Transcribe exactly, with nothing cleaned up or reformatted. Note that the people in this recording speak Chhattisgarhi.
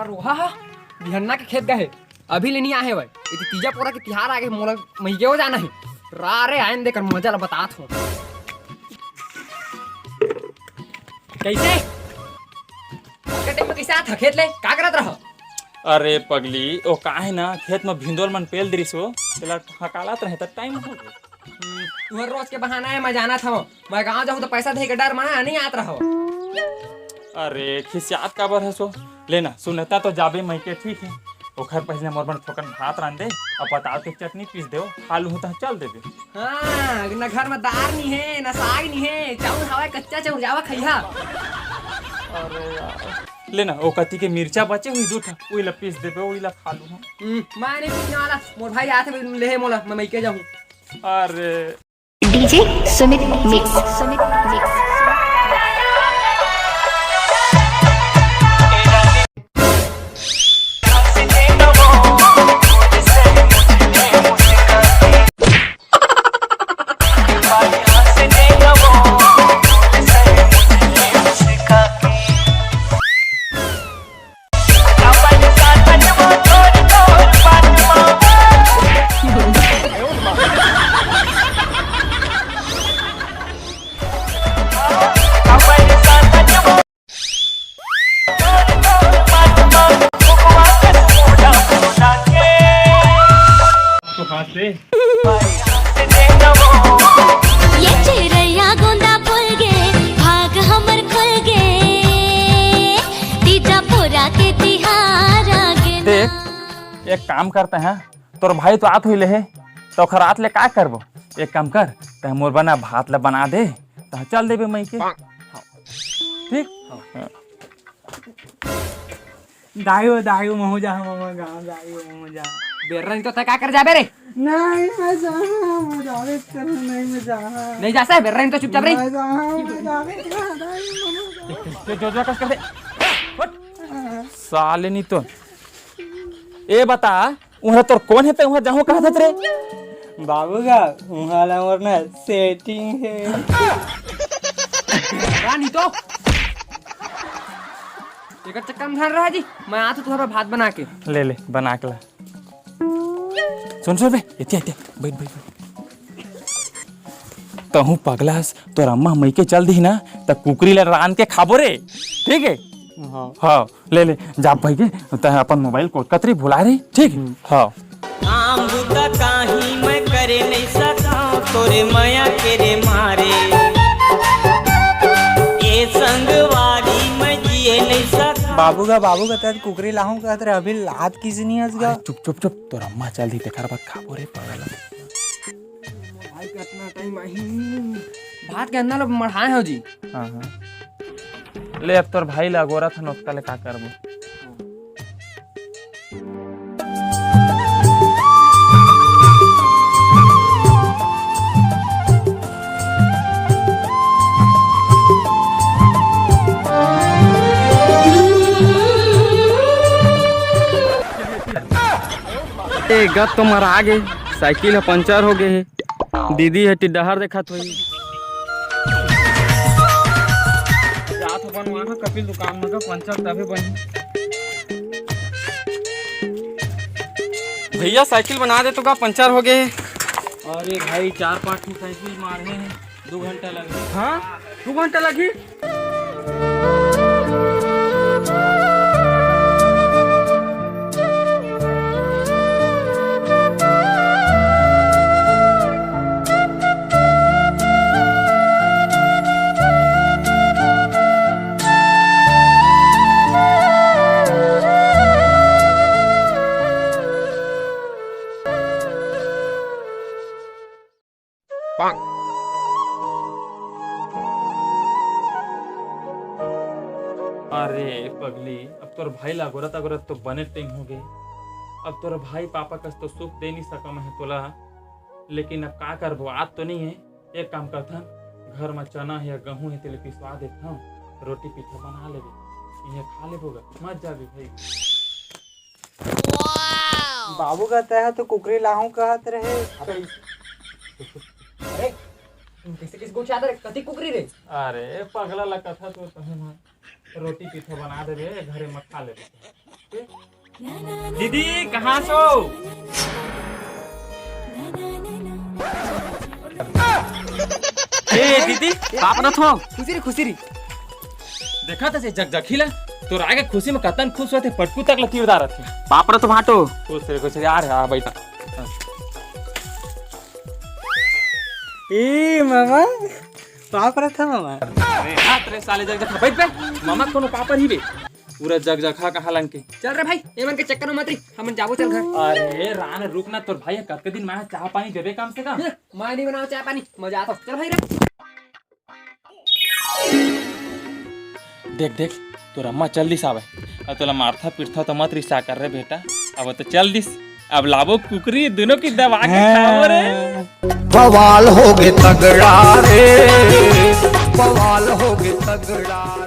ओहा हा, बिहन्ना के खेत गए हे, अभी ले नहीं आए हे वय। इति तीजा पोरा के तिहार आगे, मोला मइके हो जाना हे। रा रे, आयन देकर मजा ला बतात हूँ। कैसे? अतका टाइम में कैसे आत ह खेत ले? का करत रह? अरे पगली, ओ का हे ना, खेत में भिंदोल मन पेल दरिस हो, तेला हकालत रहे त टाइम हो गए। हम्म, तुहर रोज के बहाना हे, मैं जानत हव। मैं गाँव जाहूँ त पैसा दे के डर मा नहीं आत रहो। अरे खिसियात काबर हसो? ले ना, सुनता तो जाबे मइके, ठीक हे। ओखर पहिले मोर बर थोकन भात रांध दे, अउ पताल के चटनी पीस दे, खा लूहूँ त चल देबे। हाँ, ना घर में दार नहीं हे, ना साग नहीं हे, चाउर हवय कच्चा चाउर, जावा खइहा। अरे यार, ले ना, ओ कति के मिर्चा बचे हुई दू ठा, उही ला पीस देबे, उही ला खा लूहूँ। हम्म, मैं नहीं पीसने वाला, मोर भाई आथे ले हे मोला, मैं मइके जाहूँ। अरे DJ Sumit mix, Sumit mix. ये चिरैया गोंदा फूल गे, भाग हमर खुल गे, तीजा पोरा के तिहार आ गे ना। देख, एक काम करते हैं, तोर भाई तो आत हुई ले हे, तो ओखर आत ले का करबो? एक काम कर, तैं मोर बना भात ला बना दे, त चल देबे मइके। ठीक? हाँ। दाई हो, दाई हो, महूँ जाहूँ, ममा गाँव, दाई हो, महूँ जाहूँ। बेर्रा नहीं तो तैं का कर जाबे रे? नहीं, मैं जाहूँ, मैं जाबे करूँ, नहीं, मैं जाहूँ। नहीं जा सके, बेर्रा नहीं तो चुपचाप रही। मैं जाहूँ, मैं जाबे करूँ, दाई हो, ममा गाँव। जो, जो, जो, कस कर दे। हट। साले नहीं तो। ए बता, उहाँ तोर कोन हे, तैं उहाँ जाहूँ कहत हस रे? बाबू गा, उहाँ ला मोर ना सेटिंग हे। रानी तो। एकर चक्कर में धर रहा जी, मैं आत हूँ तुहर बर भात बना के। ले, ले, बना के ला। सुन, सुन बे, एती, एती, बैठ, बैठ, बैठ। तहूँ पगला हस, तोर अम्मा मइके चल दिही ना, त कुकरी ला रांध के खाबो रे, ठीक हे? हाँ। हाँ, ले ले, जा भाई के, तैं अपन मोबाइल कोटकत रही भुला रही, ठीक? हम्म। हाँ। काम बुता काहीं मैं करे नहीं सकौं, तोरे मया के रे मारे। ए संगवारी मैं जिए नहीं सकौं। बाबू गा, बाबू गा, तैं कुकरी लाहूँ कहत रहे, अभी लात किस नहीं हस गा? अरे चुप, चुप, चुप, तोर अम्मा चल दिही, तेकर बाद खाबो रे, पागल। भाई, कितना टाइम आही? भात के अन्ना ला मढ़ाए हो जी। हाँ, हाँ। ले, अब तोर भाई ला अगोरत हन, ओतका ले का करबो? ए, गत तो मरा गे, साइकिल ह पंचर हो गे हे। दीदी ह टिड्डहर देखत होही। जात हो बनवा ह कपिल दुकान म गा पंचर तभे बनही। भैया साइकिल बना दे तो गा पंचर हो गे हे। अरे भाई चार पाँच ठो साइकिल मारे हे। दू घंटा लगही। हाँ, दू घंटा लगही। अरे पगली, अब तोर भाई ला अगोरत अगोरत तो बने टाइम हो गे। अब तोर भाई पापा कस तो सुख दे नहीं सका मैं तोला, लेकिन अब का करबो, आत तो नहीं हे। एक काम करथन, घर म चना हे या गहूं हे, तेला पिसवा देथन, रोटी पीठा बना लेबे, इहे खा लेबो गा, मत जाबे भाई। बाबू गा, तैं ह तो कुकरी लाहूं कहत रहे। अरे, तुम कैसे किस गोठियात रे? कति कुकरी रे? अरे, पगला ला कथा तो तहूं ह। रोटी पीठा बना देबे, घरे म खा लेबे। दीदी, कहाँ सो? ए दीदी, पाप न थो। खुशी री, खुशी री। देखा था से जगजखी ला, तोर आगे खुशी में कतन खुश होथे, पटकू तक ला तीर डारत हे। पाप न थो भाटो। खुश रे, खुश रे, आ रे, आ बैठा। ए मामा, पाप न थो मामा। अरे हाथ रे साले जगजखा, बैठ बे। मामा कोनो पापर ही बे। पूरा जगजखा कहाँ लंग के। चल रे भाई, एमन के चक्कर में मत रही, हमन जाबो, चल घर। अरे रान रुक ना, तोर भाई कतके दिन माया चाह पानी देबे कम से कम। हम्म, मैं नहीं बनाओ चाय पानी, मजा आता। चल भाई रे। देख देख, तोर अम्मा चल दिस आवे। अब तोला मारथा पीटथा तो मत रिसा कर रे बेटा। अब तो चल दिस, अब लाबो कुकरी दोनों की दबा के खाबो रे। बवाल होगे तगड़ा रे, बवाल होगे तगड़ा।